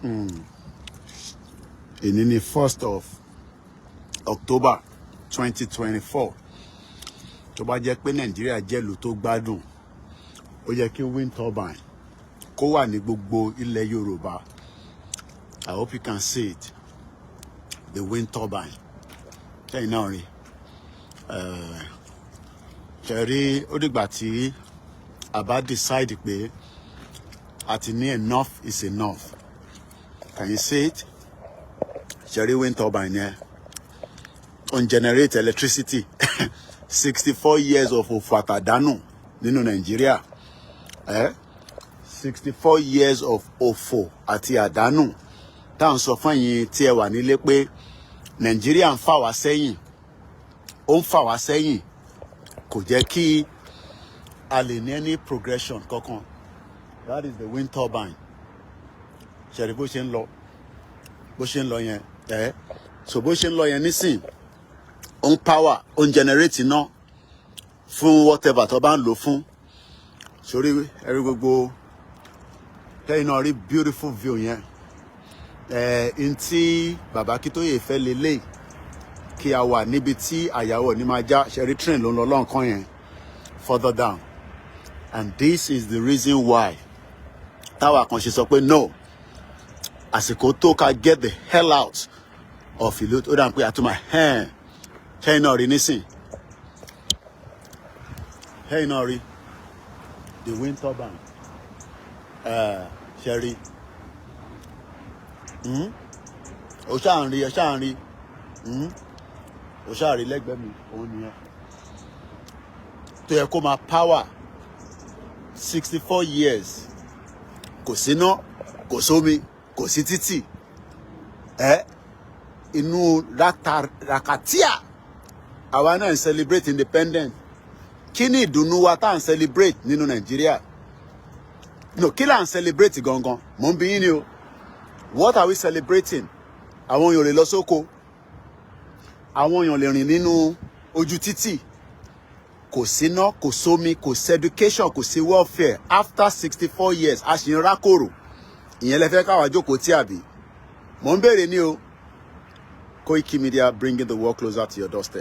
Èní ni 1st of October 2024. Tó bá jẹ́ pé Nàìjíríà jẹ́ ìlú tó gbádùn, ó yẹ kí wind turbine kó wà ní gbogbo ilẹ̀ Yorùbá. I hope you can see it, the wind turbine. Ṣẹ́yìn náà rí ṣe rí. Ó dìgbà tí a bá decide pé a ti ní enough is enough. Can you see it? Ṣe rí wind turbine yẹn? Ó ń generate electricity. 64 years of òfò àtàdánù nínú Nàìjíríà. 64 years of òfò àti àdánù tá à ń sọ fún ẹ̀yin tí ẹ wà nílé pé Nàìjíríà ń fà wá sẹ́yìn, ó ń fà wá sẹ́yìn, kò jẹ́ kí a lè ní any progression kankan. That is the wind turbine. Ṣẹ̀rí bó ṣe ń lọ, bó ṣe ń lọ yẹn? Ẹ so bó ṣe ń lọ yẹn nísìn, ó ń power, ó ń generate iná fún whatever tó bá ń lò fún. Sórí ẹrí gbogbo kẹ́yìn náà rí beautiful view yẹn. Ẹ n tí bàbá Akíntóyè fẹ́ lélẹ̀, kí a wà níbi tí àyàwó ní máa já. Ṣẹ̀rí train ló ń lọ lọ́nkán yẹn further down. And this is the reason why táwa kan ṣe sọ pé no, àsìkò tó ká get the hell out of ìlú. Ó dà pé àtúmọ̀ ẹ̀hẹ́n. Ṣẹ́yìn náà rí nísìn? Ṣẹ́yìn náà rí the wind turbine? Ṣe rí? Ó ṣáà ń rí, ẹ ṣáà ń rí. Ó ṣáà rí lẹ́gbẹ̀ẹ́ mi, òun nìyẹn tó yẹ kó máa power. 64 years, kò síná, kò sómi, kò sí títì. Ẹ inú rakatia, àwa náà ń celebrate independence. Kí ni ìdùnnú wa tá à ń celebrate nínú Nàìjíríà? No, kí là ń celebrate gangan? Mò ń bi yín ni o. What are we celebrating? Àwọn èèyàn lè lọ sóko, àwọn èèyàn lè rìn nínú ojú títì, kò síná, kò sómi, kò sí education, kò sí welfare. After 64 years, a sì ń rákòrò. Ìyẹn lẹ fẹ́ káwa jókòó tí, àbí? Mò ń béèrè ní o. Koiki Media, bringing the world closer to your doorstep.